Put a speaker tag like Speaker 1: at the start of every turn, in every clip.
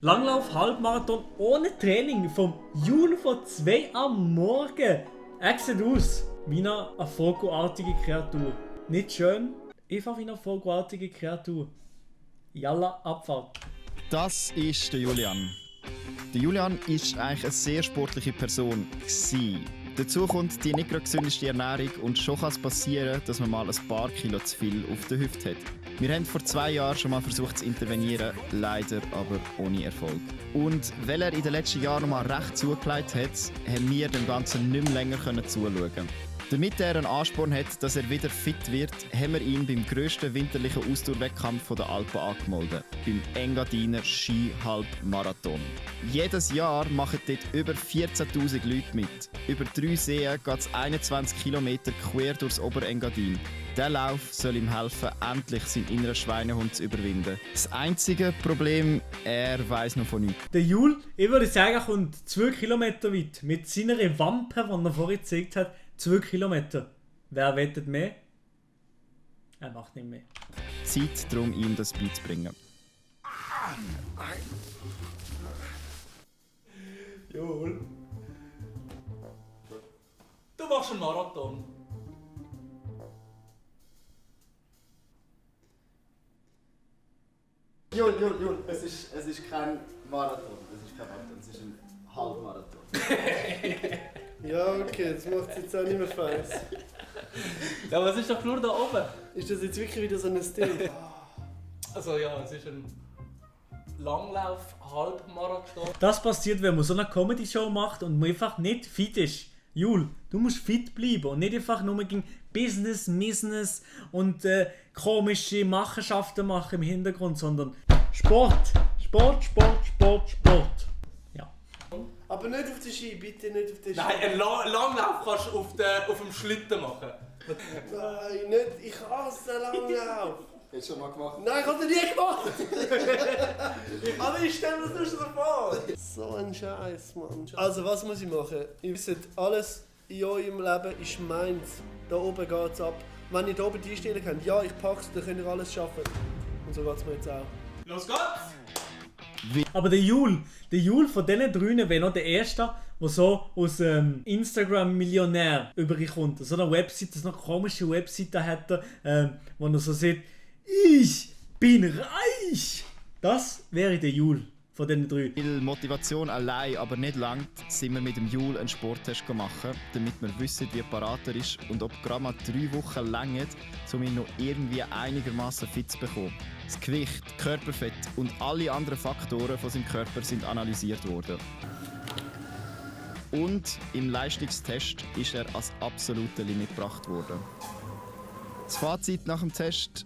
Speaker 1: Langlauf, Halbmarathon ohne Training vom Juli von 2 am Morgen. Er sieht aus wie eine vogelartige Kreatur. Nicht schön, einfach wie eine vogelartige Kreatur. Jalla, Abfahrt.
Speaker 2: Das ist der Julian. Der Julian ist eigentlich eine sehr sportliche Person gewesen. Dazu kommt die nicht gerade gesündeste Ernährung und schon kann es passieren, dass man mal ein paar Kilo zu viel auf der Hüfte hat. Wir haben vor 2 Jahren schon mal versucht zu intervenieren, leider aber ohne Erfolg. Und weil er in den letzten Jahren noch mal recht zugelegt hat, haben wir dem Ganzen nicht mehr länger zuschauen. Damit er einen Ansporn hat, dass er wieder fit wird, haben wir ihn beim grössten winterlichen Ausdauerwettkampf der Alpen angemeldet, beim Engadiner Ski-Halbmarathon. Jedes Jahr machen dort über 14'000 Leute mit. Über 3 Seen geht es 21 Kilometer quer durchs Oberengadin. Dieser Lauf soll ihm helfen, endlich seinen inneren Schweinehund zu überwinden. Das einzige Problem, er weiss noch von nichts.
Speaker 1: Der Jul, ich würde sagen, er kommt 2 Kilometer weit. Mit seiner Wampe, die er vorhin gezeigt hat, 2 Kilometer. Wer wettet mehr? Er macht nicht mehr.
Speaker 2: Zeit darum, ihm das beizubringen.
Speaker 3: Jul. Du machst einen Marathon.
Speaker 4: Jul, es ist kein Marathon. Es ist ein Halbmarathon.
Speaker 5: Ja, okay, das macht es jetzt auch nicht mehr feiss.
Speaker 3: Ja, aber es ist doch nur da oben.
Speaker 5: Ist das jetzt wirklich wieder so ein Ding?
Speaker 3: Also ja, es ist ein Langlauf-Halbmarathon.
Speaker 1: Das passiert, wenn man so eine Comedy-Show macht und man einfach nicht fit ist. Jul, du musst fit bleiben und nicht einfach nur gegen Business und komische Machenschaften machen im Hintergrund, sondern Sport. Ja.
Speaker 5: Aber nicht auf den Ski, bitte nicht auf den Ski.
Speaker 3: Nein, einen Langlauf kannst du auf dem Schlitten machen.
Speaker 5: Nein, nicht. Ich hasse Langlauf.
Speaker 4: Hast du schon mal gemacht?
Speaker 5: Nein, ich habe das nie gemacht. Aber ich stelle mir das nur schon vor. So ein Scheiß, Mann. Also, was muss ich machen? Ihr wisst, alles in eurem Leben ist meins. Da oben geht's ab. Wenn ihr da oben die Einstellung habt, ja, ich pack's, dann könnt ihr alles schaffen. Und so geht's mir jetzt auch.
Speaker 3: Los geht's!
Speaker 1: Aber der Jul von diesen drei wäre noch der Erste, der so aus Instagram-Millionär überkommt. So eine Webseite, so eine komische Webseite hat wo er so sieht, ich bin reich. Das wäre der Jul von diesen drei.
Speaker 2: Weil Motivation allein aber nicht langt, sind wir mit dem Jul einen Sporttest machen, damit wir wissen, wie parat er ist und ob gerade mal 3 Wochen reichen, um ihn noch irgendwie einigermaßen fit zu bekommen. Das Gewicht, Körperfett und alle anderen Faktoren von seinem Körper sind analysiert worden. Und im Leistungstest ist er als absolute Limit gebracht worden. Das Fazit nach dem Test: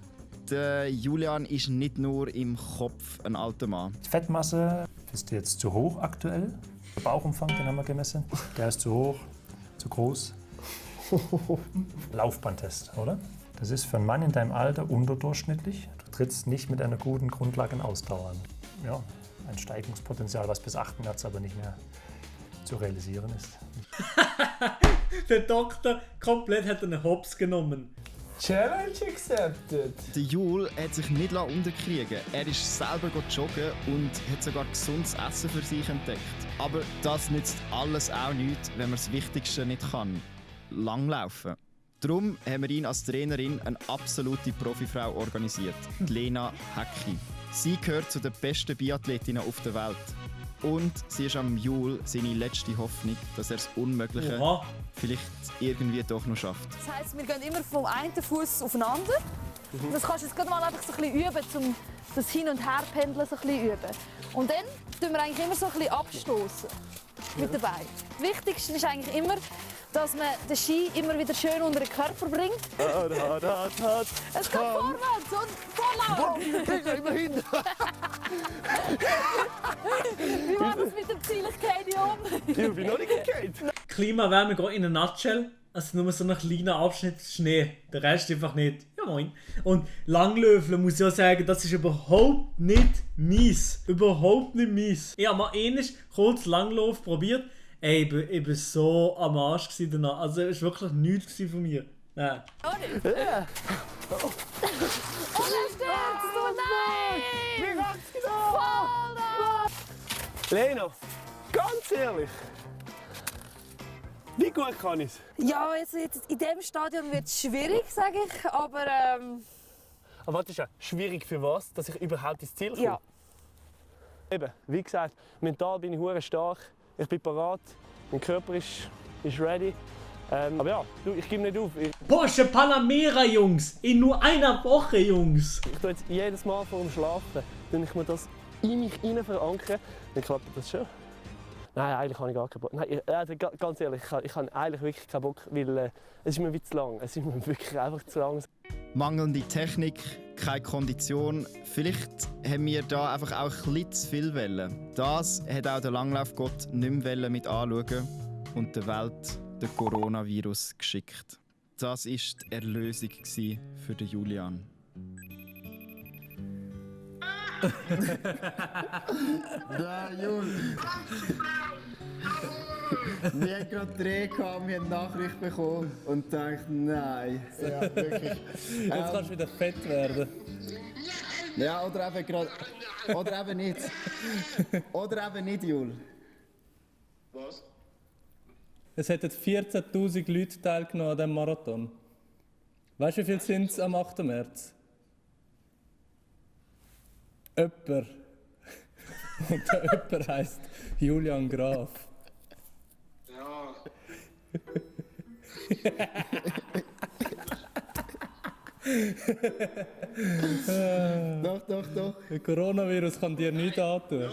Speaker 2: Der Julian ist nicht nur im Kopf ein alter Mann.
Speaker 6: Die Fettmasse ist jetzt zu hoch aktuell. Der Bauchumfang, den haben wir gemessen. Der ist zu hoch, zu groß. Laufbahntest, oder? Das ist für einen Mann in deinem Alter unterdurchschnittlich. Du trittst nicht mit einer guten Grundlage und Ausdauer an. Ja, ein Steigungspotenzial, was bis 8. März aber nicht mehr zu realisieren ist.
Speaker 1: Der Doktor komplett hat einen Hops genommen.
Speaker 5: Challenge accepted.
Speaker 2: Der Jul hat sich nicht unterkriegen lassen. Er ist selber joggen und hat sogar gesundes Essen für sich entdeckt. Aber das nützt alles auch nichts, wenn man das Wichtigste nicht kann: Langlaufen. Darum haben wir ihn als Trainerin eine absolute Profifrau organisiert, die Lena Hecki. Sie gehört zu den besten Biathletinnen auf der Welt. Und sie ist am Jul seine letzte Hoffnung, dass er das Unmögliche
Speaker 1: Oha.
Speaker 2: vielleicht irgendwie doch noch schafft.
Speaker 7: Das heisst, wir gehen immer vom einen Fuß aufeinander. Und das kannst du jetzt gerade mal einfach so ein bisschen üben, um das Hin- und Herpendeln so ein bisschen üben. Und dann tun wir eigentlich immer so ein bisschen abstoßen mit dabei. Das Wichtigste ist eigentlich immer, dass man den Ski immer wieder schön unter den Körper bringt. Es geht vorwärts und Vorlauf!
Speaker 5: Immerhin.
Speaker 7: Wie war das mit der Zieligkeit, Jon?
Speaker 5: Ich bin noch nicht gekehrt.
Speaker 1: Klimawärme geht in a nutshell. Also nur so ein kleiner Abschnitt Schnee. Der Rest einfach nicht. Ja moin. Und Langlöfeln muss ich auch sagen, das ist überhaupt nicht mies. Überhaupt nicht mies. Ich habe mal kurz Langlauf probiert. Ey, ich bin so am Arsch danach. Also es war wirklich nichts von mir. Nein.
Speaker 7: Und er stürzt! Oh nein!
Speaker 5: Wie ganz genau?
Speaker 7: Voll da!
Speaker 5: Lena, ganz ehrlich, wie gut kann ich es?
Speaker 7: Ja, jetzt in diesem Stadion wird es schwierig, sage ich. Aber
Speaker 5: Aber was ist ja schwierig für was, dass ich überhaupt ins Ziel komme?
Speaker 7: ja.
Speaker 5: Eben, wie gesagt, mental bin ich hure stark, ich bin parat, mein Körper ist ready. Aber ja, du, ich gebe nicht auf. Ich
Speaker 1: Porsche Panamera, Jungs! In nur einer Woche, Jungs!
Speaker 5: tue jetzt jedes Mal vor dem Schlafen, wenn ich mir das in mich hinein verankere, dann klappt das schon. Nein, eigentlich habe ich gar keinen Bock. Nein, also, ganz ehrlich, ich habe eigentlich wirklich keinen Bock, weil es ist mir wie zu lang. Es ist mir wirklich einfach zu lang.
Speaker 2: Mangelnde Technik, keine Kondition. Vielleicht haben wir da einfach auch ein bisschen zu viel wollen. Das hat auch der Langlaufgott nicht mehr mit anschauen und der Welt den Coronavirus geschickt. Das war die Erlösung für den Julian. Nein, Jul! Wir hatten gerade Dreh, wir haben eine Nachricht bekommen und dachten, nein. Ja, wirklich.
Speaker 3: Jetzt kannst du wieder fett werden.
Speaker 2: Ja, oder eben gerade. Oder eben nicht. Oder eben nicht, Jul.
Speaker 8: Was?
Speaker 3: Es hätten 14'000 Leute teilgenommen an diesem Marathon. Weißt du, wie viel sind es am 8. März? Öpper. Und der Öpper heisst Julian Graf.
Speaker 8: Ja.
Speaker 2: Doch.
Speaker 3: Der Coronavirus kann dir nichts antun.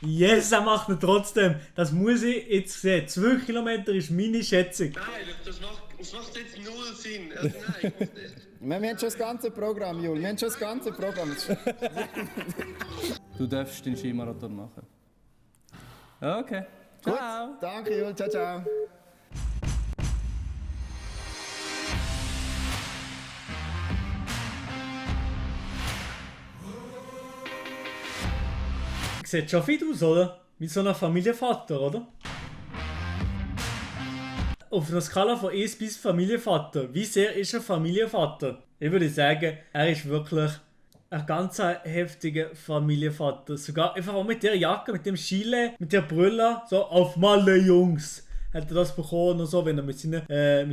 Speaker 1: Yes, er macht ihn trotzdem. Das muss ich jetzt sehen. 2 Kilometer ist meine Schätzung.
Speaker 8: Nein, das macht jetzt null Sinn. Also nein, ich muss nicht.
Speaker 2: Wir haben schon das ganze Programm, Jul. Wir haben schon das ganze Programm.
Speaker 3: Du darfst den Skimarathon machen. Okay. Ciao.
Speaker 2: Danke, Jul. Ciao, ciao.
Speaker 1: Sieht schon fit aus, oder? Wie so ein Familienvater, oder? Auf einer Skala von 1 bis Familienvater. Wie sehr ist er Familienvater? Ich würde sagen, er ist wirklich ein ganz heftiger Familienvater. Sogar einfach auch mit der Jacke, mit dem Chile, mit der Brille, so auf Malle Jungs. Hat er das bekommen und so, wenn er mit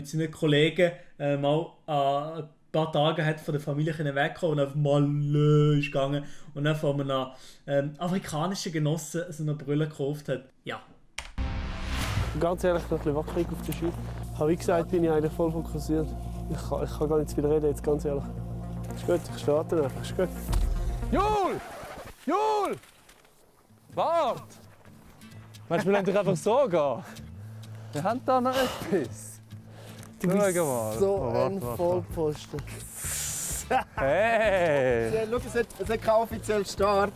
Speaker 1: seinen Kollegen mal ein paar Tage hat von der Familie weggekommen und auf Malle ist gegangen und dann von einem afrikanischen Genossen so eine Brille gekauft hat. Ja.
Speaker 5: Ganz ehrlich, ich bin ein bisschen wackelig auf der Ski. Aber wie gesagt, bin ich eigentlich voll fokussiert. Ich kann gar nicht zu viel reden, jetzt ganz ehrlich. Ist gut, ich starte einfach, ist gut.
Speaker 3: Jul! Jul! Wart! Meinst du, wir lassen dich einfach so gehen? Wir haben da noch etwas.
Speaker 5: Du bist so ein Vollpfosten.
Speaker 3: Hey!
Speaker 2: Ja, schau, es hat keinen offiziellen Start.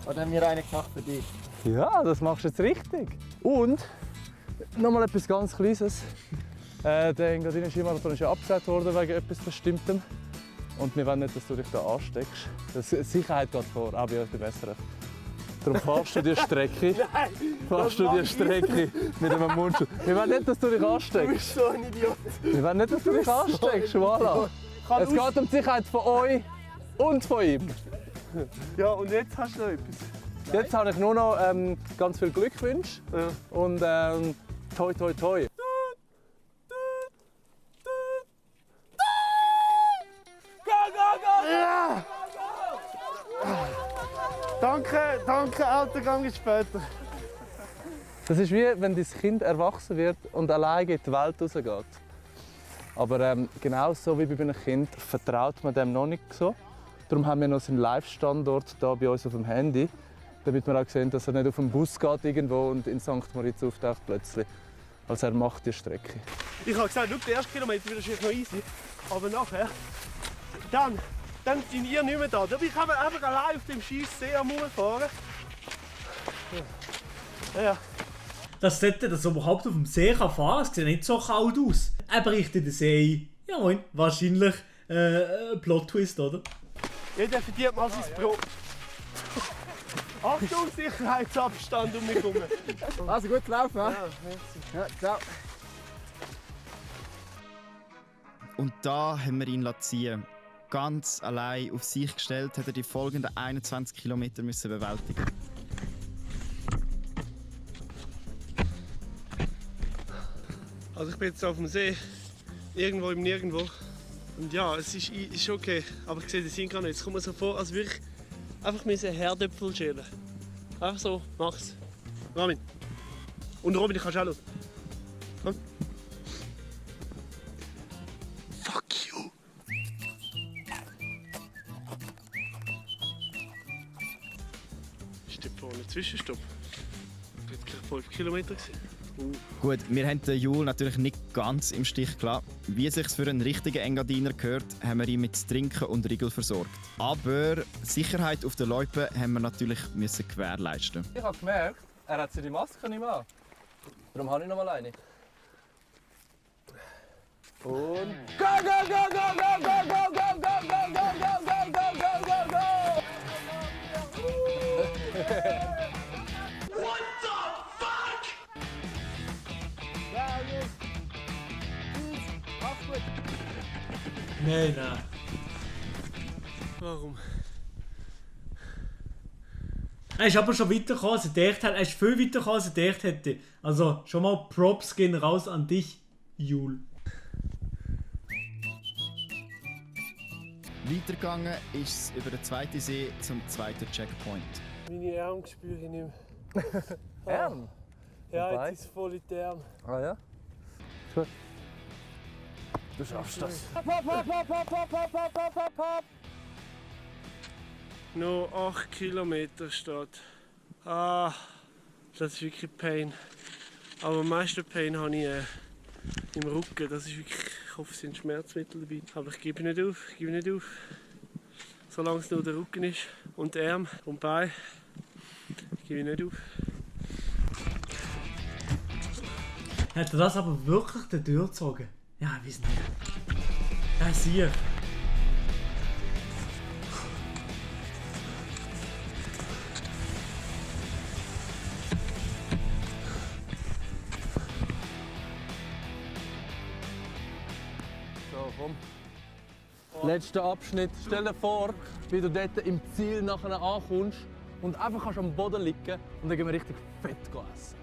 Speaker 2: Und dann haben wir einen gemacht für dich.
Speaker 3: Ja, das machst du jetzt richtig. Und nochmal etwas ganz Kleines. Der Engadiner Skimarathon ist ja abgesagt worden wegen etwas Bestimmtem. Und wir wollen nicht, dass du dich da ansteckst. Die Sicherheit geht vor, auch bei uns bei SRF. Darum fahrst du die Strecke. Fahrst du die Strecke mit einem Mundschutz. Wir wollen nicht, dass du dich ansteckst.
Speaker 5: Du bist so ein Idiot.
Speaker 3: Wir wollen nicht, dass du dich ansteckst. Voilà. Es geht um die Sicherheit von euch und von ihm.
Speaker 5: Ja, und jetzt hast du noch etwas.
Speaker 3: Jetzt habe ich nur noch ganz viel Glückwünsche und toi toi toi.
Speaker 5: Ja! Danke, Alter, gang später.
Speaker 3: Das ist wie wenn dein Kind erwachsen wird und alleine in die Welt rausgeht. Aber genauso wie bei einem Kind vertraut man dem noch nicht so. Darum haben wir noch seinen Live-Standort hier bei uns auf dem Handy, damit wir auch sehen, dass er nicht auf den Bus geht irgendwo und in St. Moritz auftaucht plötzlich. Also er macht die Strecke.
Speaker 5: Ich habe gesagt, schau, der erste Kilometer wird wahrscheinlich noch easy. Aber nachher, dann sind ihr nicht mehr da. Da bin ich einfach allein auf dem Skisee am fahren. Ja.
Speaker 1: Dass das überhaupt auf dem See fahren kann, es sieht nicht so kalt aus. Er bricht in den See ein. Ja moin, wahrscheinlich Plot-Twist, oder?
Speaker 5: Jeder verdient mal sein Brot. Achtung, Sicherheitsabstand um mich herum.
Speaker 2: Also gut laufen, ja? Ja, ciao. Und da haben wir ihn ziehen. Ganz allein auf sich gestellt, hat er die folgenden 21 Kilometer bewältigen.
Speaker 5: Also ich bin jetzt auf dem See, irgendwo im Nirgendwo. Und ja, es ist okay, aber ich sehe den Sinn gar nicht. Es kommt mir so vor, als würde ich einfach Herdöpfel schälen. Einfach so, mach's. Ramin. Und Robin, ich kannst auch los. Komm. Fuck you. Ist dort vorne ein Zwischenstopp? Ich bin jetzt gleich 5 Kilometer gewesen.
Speaker 2: Gut, wir haben den Jul natürlich nicht ganz im Stich gelassen. Wie es sich für einen richtigen Engadiner gehört, haben wir ihn mit Trinken und Riegel versorgt. Aber Sicherheit auf der Loipe haben wir natürlich müssen gewährleisten.
Speaker 3: Ich habe gemerkt, er hat die Maske nicht mehr an. Darum habe ich noch mal eine. Und... Go, go, go, go, go, go, go, go, go, go, go, go, go, go, go, go!
Speaker 1: Nein, nein.
Speaker 5: Warum?
Speaker 1: Er ist aber schon weitergekommen, als er gedacht hat. Er ist viel weitergekommen, als er gedacht hätte. Also schon mal Props gehen raus an dich, Jul.
Speaker 2: Weitergegangen ist es über den zweiten See zum zweiten Checkpoint.
Speaker 5: Meine Arme spüre ich nicht mehr.
Speaker 3: Arm?
Speaker 5: Ja, jetzt ist es voll in die Arme.
Speaker 3: Ah ja? Gut. Du schaffst das.
Speaker 5: Noch 8 Kilometer steht. Ah, das ist wirklich Pain. Aber am meisten Pain habe ich im Rücken. Das ist wirklich, ich hoffe, es sind Schmerzmittel dabei. Aber ich gebe nicht auf, Solange es nur der Rücken ist und der Arm und die Beine, gebe ich nicht auf.
Speaker 1: Hat er das aber wirklich durchgezogen? Ja, ich weiß nicht. Ja, sicher.
Speaker 3: So, komm. Letzter Abschnitt. Stell dir vor, wie du dort im Ziel nachher ankommst und einfach kannst am Boden liegen und dann gehen wir richtig fett essen.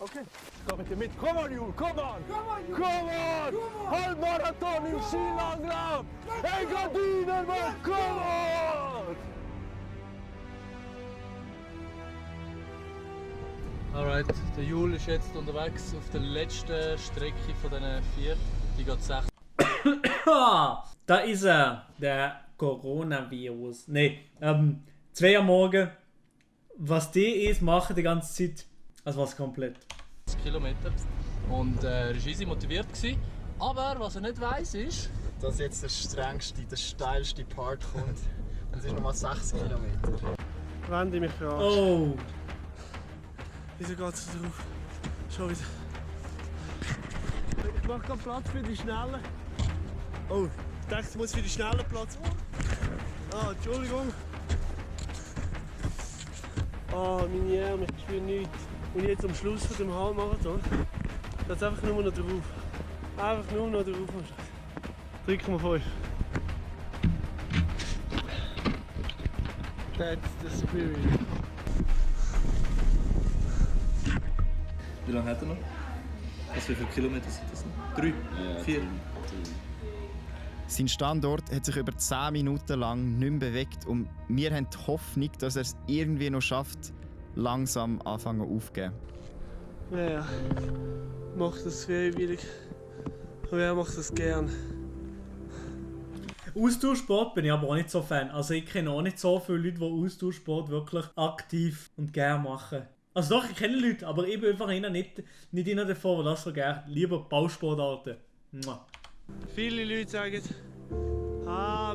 Speaker 3: Okay, ich komm mit dir mit. Komm on, Jul, komm on! Komm on! Halbmarathon im Skilanglauf! Engadiner, Mann, komm on! Alright, der Jul ist jetzt unterwegs auf der letzten Strecke von diesen 4. Die geht 6.
Speaker 1: Da ist er, der Coronavirus. Ne, 2 am Morgen. Was die ist, machen die ganze Zeit. Also was komplett.
Speaker 3: Kilometer. Und er war easy motiviert. Aber was er nicht weiss ist,
Speaker 2: Dass jetzt der strengste, der steilste Part kommt. Und es ist nochmal 6 Kilometer.
Speaker 5: Wende mich verarschen.
Speaker 1: Oh.
Speaker 5: Wieso geht es drauf? Schon wieder. Ich mache gerade Platz für die Schnellen. Oh, ich dachte, ich muss für die Schnellen Platz machen. Ah, Entschuldigung. Ah, meine Arme, ich spüre nichts. Und jetzt am Schluss von dem Halbmarathon, jetzt einfach nur noch drauf. Einfach nur noch drauf. Drücken wir 5. That's the spirit.
Speaker 9: Wie lange hat er noch? Also wie viele Kilometer sind das noch? 3? 4?
Speaker 2: Sein Standort hat sich über 10 Minuten lang nicht mehr bewegt und wir haben die Hoffnung, dass er es irgendwie noch schafft, langsam anfangen aufzugeben.
Speaker 5: Wer macht das freiwillig? Wer macht das gern?
Speaker 1: Austauschsport bin ich aber auch nicht so Fan. Also ich kenne auch nicht so viele Leute, die Austauschsport wirklich aktiv und gerne machen. Also doch, ich kenne Leute, aber ich bin einfach nicht einer davon, die das so gerne. Lieber Ballsportarten. Mua.
Speaker 5: Viele Leute sagen,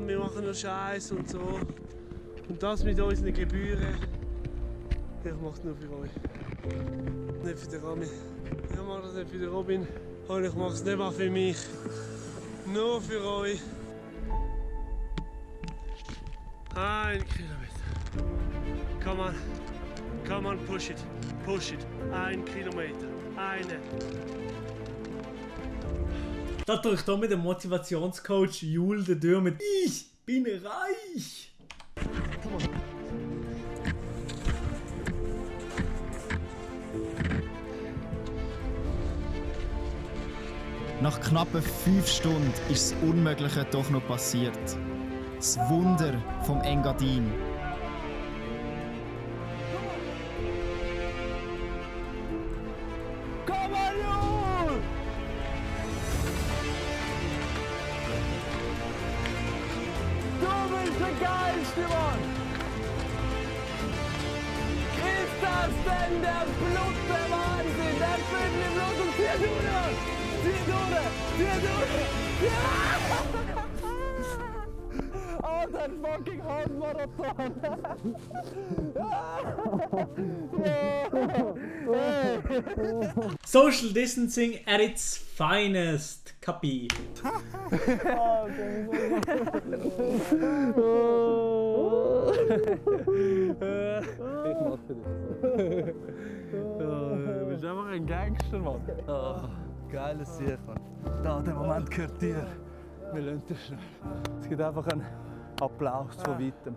Speaker 5: wir machen nur Scheiß und so. Und das mit unseren Gebühren. Ich mache es nur für euch. Nicht für den Rami. Ich mache das nicht für den Robin. Und ich mache es nicht mal für mich. Nur für euch. 1 Kilometer. Come on, push it. Push it. 1 Kilometer. Eine.
Speaker 1: Da tue ich da mit dem Motivationscoach Jul der Tür mit Ich bin reich.
Speaker 2: Nach knappen 5 Stunden ist das Unmögliche doch noch passiert. Das Wunder vom Engadin.
Speaker 3: Komm mal, Jungs! Du bist der Geilste, Mann! Ist das denn der Blutwahnsinn? Der Viertel Blut und 4 Dune! 4 Dune! 4 Dune! Ja! Oh, dein fucking Halbmarathon!
Speaker 1: Social Distancing at its finest, Kapi.
Speaker 3: Ich mach für dich. Du bist einfach ein Gangster, Mann. Oh, geiles Sieg, Mann. Da, der Moment gehört dir. Wir lassen dich schnell. Es gibt einfach einen Applaus von weitem.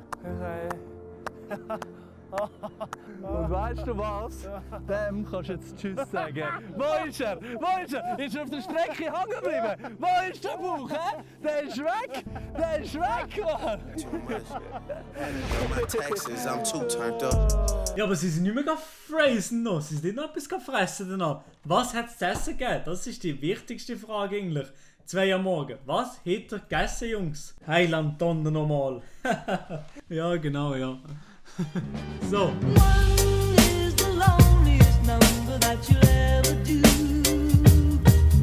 Speaker 3: Und weißt du was? Dem kannst du jetzt Tschüss sagen. Wo ist er? Wo ist er? Ist er auf der Strecke hängen geblieben? Wo ist der Bauch? Hä? Der ist weg! Der ist weg, Mann!
Speaker 1: Ja, aber sie sind nicht mehr fressen noch. Sie sind nicht noch etwas fressen danach. Was hat es zu essen gegeben? Das ist die wichtigste Frage eigentlich. 2 am Morgen. Was hat er gegessen, Jungs? Heiland Donner nochmal. Ja, genau, ja. So.
Speaker 10: One is the loneliest number that you'll ever